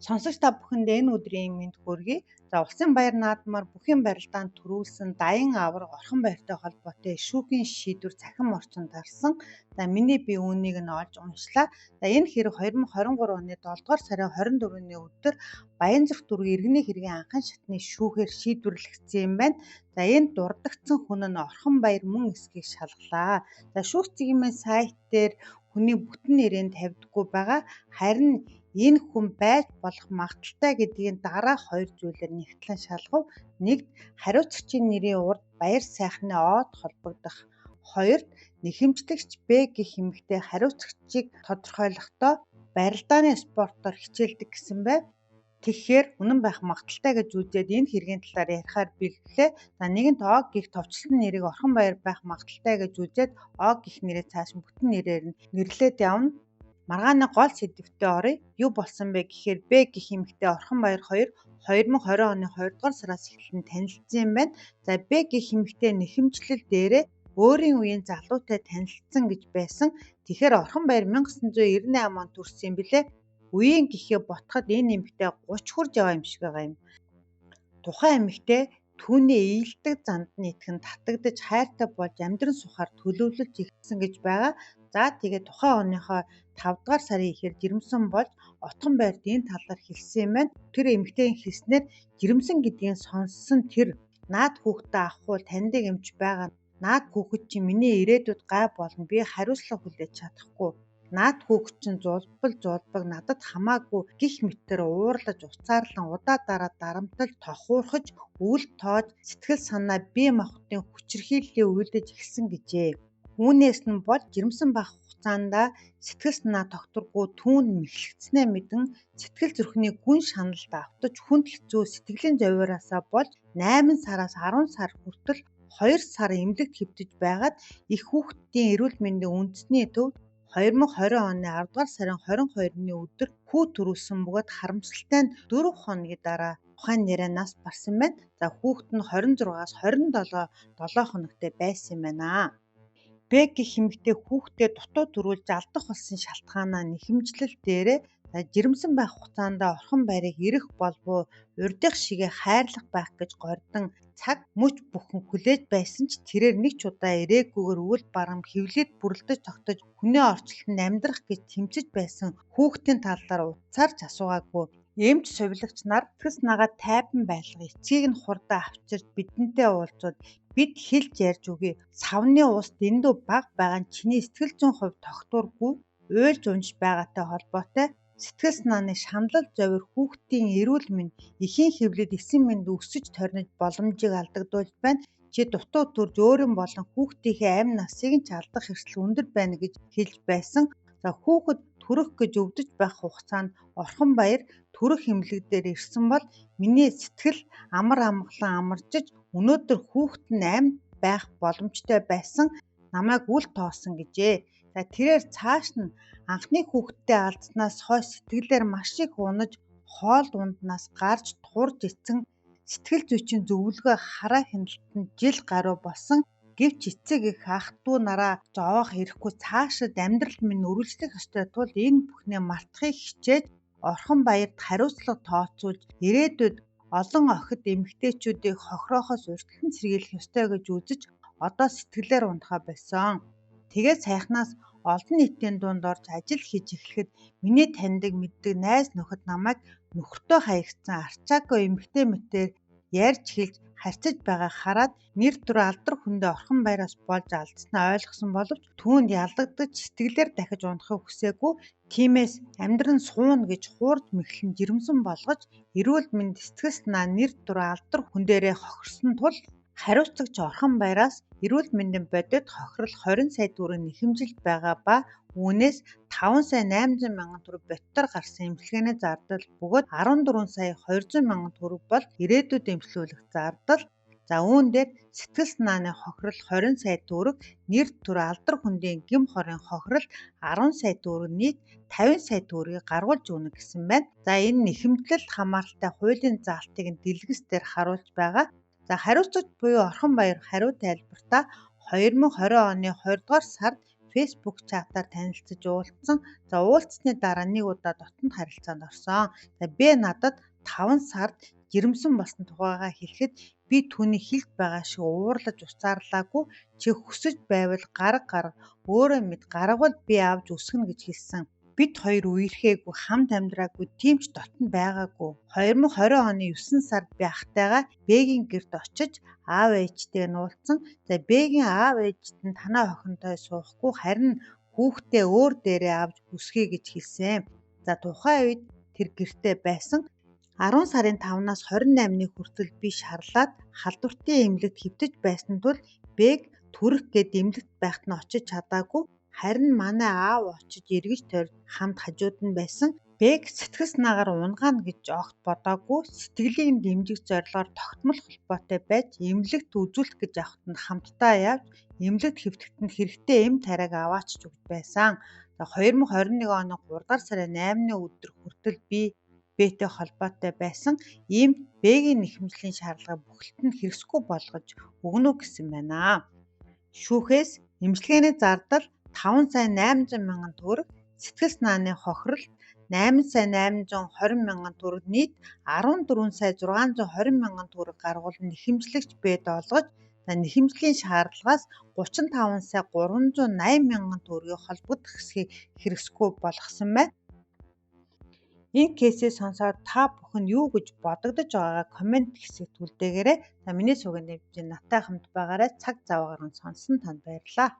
Сонсогч та бүхэнд энэ өдрийн мэнд хүргэе. За, Улсын баяр наадмаар бүхэн барилдаанд төрүүлсэн Даян аварга Орхон баяртай холбоотой шүүхийн шийдвэр цахим орчинд дарсан. За, миний би үүнийг нь олж уншлаа. За, энэ хэрэг 2023 оны 7 дугаар сарын 24-ний өдөр Баянзүрх дүүргийн иргэний хэргийн анхан шатны шүүхээр шийдвэрлэгдсэн юм байна. За, энэ дурддагдсан хүн нь Орхон баяр мөн эсэхийг шалгалаа. За, шүүх цэгийн сайт дээр хүний бүтэн нэрийг тавьдаггүй байгаа. Харин энэ хүн байж болох магадлалтай гэдгийг дараах хоёр зүйлээр нэгтлэн шалгав. Нэгд, хариуцагчийн нэрийн урд баяр сайхны од холбогдох. Хоёрт, нэхэмжлэгч Б гэх эмэгтэй хариуцагчийг тодорхойлохдоо барилдааны спортоор хичээлдэг гэсэн байв. Тэгэхээр үнэн байх магадлалтай гэж үзээд энэ хэргийн талаар ярихаар бэлтлээ. За, нэгэнт О гэх товчлон нэрийг Орхон баяр байх магадлалтай гэж үзээд О гэх нэрээ цааш бүтэн нэрээр нь нэрлээд явна. Маргааны гол сэдэвтээ оръё. Юу болсон бэ гэхээр Б гэх эмэгтэй Орхон баяр 2 2020 оны 2 дугаар сараас эхлэн танилцсан юм байна. За, Б гэх эмэгтэй нэхэмжлэл дээрээ өөрийн үеийн залуутай танилцсан гэж байсан. Тэгэхээр Орхон баяр 1998 онд төрсөн юм билээ. Үеийн гэхээ ботход энэ эмэгтэй 30 хүрж яваа юм шиг байгаа юм. Тухайн эмэгтэй түүний ээлдэг занд нь итгэн татагдаж хайртай болж амьдран сухаар төлөвлөж эхэлсэн гэж байгаа. За, тэгээд тухайн оныхоо 5 дугаар сарын ихээр жирэмсэн болж Отгон байрт энэ талаар хэлсэн юм байна. Тэр эмэгтэйн хэлснээр жирэмсэн гэдгийг сонссон тэр наад хүүхдээ авах уу таньдаг эмч байгаа. Наад хүүхэд чинь миний ирээдүйд гай болно. Би хариуцлага хүлээж чадахгүй. Наад хүүхэд чинь зулбал зулбаг надад хамаагүй гих мэтэр уурлаж уцаарлан удаа дараа дарамтлаж тохуурхаж үл тоож сэтгэл санаа бие махбодын хүчирхийллийг үйлдэж эхэлсэн гэжээ. Үүнээс нь болж жирэмсэн байх хугацаанд сэтгэл санаа тогтворгүй түүнд мэхлэгдсэнээ мэдэн сэтгэл зүрхний гүн шаналлд автаж хүнд хэцүү сэтгэлийн зовиураасаа болж 8 сараас 10 сар хүртэл 2 сар эмнэлэгт хэвтэж байгаад их хүүхдийн эрүүл мэндийн үндэсний төвд 2020 оны 10 дугаар сарын 22-ны өдөр хүү төрүүлсэн бөгөөд харамсалтай нь 4 хоногийн дараа тухайн нэрээ нас барсан байна. За, хүүхэд нь 26-аас 27 7 хоногтой байсан юм байна. Б гэх эмэгтэй хүүхдээ дутуу төрүүлж алдах болсон шалтгаанаа нэхэмжлэл дээрээ жирэмсэн байх хугацаанд Орхон байрыг эрэх болов уу урдих шигээ хайрлах байх гэж гордон цаг мөч бүхэн хүлээж байсан ч тэрээр нэг ч удаа ирээгүйгээр үл барам хэвлээд бүрэлдэж тогтож хүний орчлолтонд амьдрах гэж тэмцэж байсан хүүхдийн талаар утсаар ч асуугаагүй. Эмч сувилагч нар сэтгэл санаагаа тайван байлга эцгийг нь хурдан авчирч бидэнтэй уулзвал бид хэлж ярьж өгье. Савны ус дэндүү бага байгаа нь чиний сэтгэл зүйн хувьд тогтворгүй уйлж унж байгаатай холбоотой. Сэтгэл санааны шаналл зовир хүүхдийн эрүүл мэнд эхийн хэвлэл эсэн мэнд өсөж торнож боломжийг алдагдуулж байна. Чи дутуу төрж өөрийн болон хүүхдийнхээ амь насыг нь ч алдах эрсдэл өндөр байна гэж хэлж байсан. За, хүүхэд төрөх гэж өвдөж байх хугацаанд Орхон баяр төрөх эмнэлэг дээр ирсэн бол миний сэтгэл амар амгалан амарчиж өнөөдөр хүүхэд нь амьд байх боломжтой байсан, намайг үл тоосон гэжээ. За, тэрээр цааш нь анхны хүүхэдтэй алдсанаас хойш сэтгэлээр маш их унаж хоол унднаас гарч турж эцэн сэтгэл зүйчийн зөвлөгөө хараа хяналтанд жил гаруй болсон. Гэвч эцэг эх ах дүү нараа зовоох хэрэггүй цаашид амьдрал минь үргэлжлэх ёстой тул энэ бүхнээ мартахыг хичээж Орхон баярт хариуцлага тооцоолж ирээдүйд олон охид эмэгтэйчүүдийг хохироохоос урьдчилан сэргийлэх ёстой гэж үзэж одоо сэтгэлээр унтахаа больсон. Тэгээд саяхнаас олон нийтийн дунд орж ажил хийж эхлэхэд миний таньдаг мэддэг найз нөхөд намайг нөхөртөө хаягдсан арчаагүй эмэгтэй мэтээр ярьж хэлж харьцаж байгааг хараад нэр төр алдар хүндээ Орхон баяраас болж алдснаа ойлгосон боловч түүнд ялагдаж сэтгэлээр дахиж унахыг хүсээгүй. Тиймээс амьдран сууна гэж хуурж мэхлэн жирэмсэн болгож эрүүл мэнд сэтгэл санаа нэр тур алдар хүн дээрээ хохирсон тул хариуцагч Орхон баяраас эрүүл мэндийн бодит хохирол 20 сая төгрөг нэхэмжилж байгаа ба үүнээс 5 сая 800 мянган төгрөг бодитоор гарсан эмчилгээний зардал бөгөөд 14 сая 200 мянган төгрөг бол ирээдүйд эмчлүүлэх зардал. За, үүн дээр сэтгэл санааны хохирол 20 сая төгрөг, нэр төр алдар хүндийн гэм хорын хохирол 10 сая төгрөг нийт 50 сая төгрөгийг гаргуулж өгнө гэсэн байна. За, энэ нэхэмжлэл хамааралтай хуулийн заалтыг нь дэлгэц дээр харуулж байгаа. За, хариуцагч буюу Орхон баяр хариу тайлбартаа 2020 оны 20 дугаар сард Facebook чатаар танилцаж уулзсан. За уулзсны дараа нэг удаа дотнод харилцаанд орсон. За Б надад 5 сард жирэмсэн болсон тухайгаа хэлэхэд би түүний хэлд байгаа шиг уурлаж уцаарлаагүй, чи хүсэж байвал гарга гарга, өөрөө мэд, гаргавал би авч өсгөнө гэж хэлсэн. Бид хоёр үерхээгүй, хамт амьдраагүй, тийм ч дотно байгаагүй. 2020 оны 9 сард би ахтайгаа Б-гийн гэрт очиж аав ээжтэйг нь уулзсан. За Б-гийн аав ээжт нь танай охинтой суухгүй, харин хүүхдээ өөр дээрээ авч өсгөе гэж хэлсэн. За тухайн үед тэр гэртээ байсан. 10 сарын 5-наас 28-ны хүртэл би шарлаад халдвартын эмнэлэгт хэвтэж байсан тул Б-г төрөх гээд эмнэлэгт байхад нь очиж чадаагүй. Харин манай аав очиж эргэж тойрж хамт хажууд нь байсан. Б-г сэтгэл санаагаар унгаана гэж огт бодоогүй. Сэтгэлийн дэмжих зорилгоор тогтмол холбоотой байж эмнэлэгт үзүүлэх гэж явахад нь хамтдаа явж эмнэлэгт хэвтэхэд нь хэрэгтэй эм тариаг аваачиж өгч байсан. За 2021 оны 3 дугаар сарын 8-ны өдөр хүртэл би Б-тэй холбоотой байсан. Ийм Б-гийн нэхэмжлийн шаардлагыг бүхэлд нь хэрэгсэхгүй болгож өгнө гэсэн байна. Шүүхээс эмчилгээний зардал 5 сая 800 мянган төгрөг, сэтгэл санааны хохирол 8 сая 820 мянган төгрөг, нийт 14 сая 620 мянган төгрөг гаргуулан нэхэмжлэгч Б-д олгож, нэхэмжлийн шаардлагаас 35 сая 380 мянган төгрөгийн холбогдох хэсгийг хэрэгсэхгүй болгосон байна. Энэ кейсээ сонсоод та бүхэн юу гэж бодогдож байгаагаа коммент хэсэгт үлдээгээрэй. За миний сувгийн дэмжин надтай хамт байгаарай. Цаг зав гарган сонссон танд баярлалаа.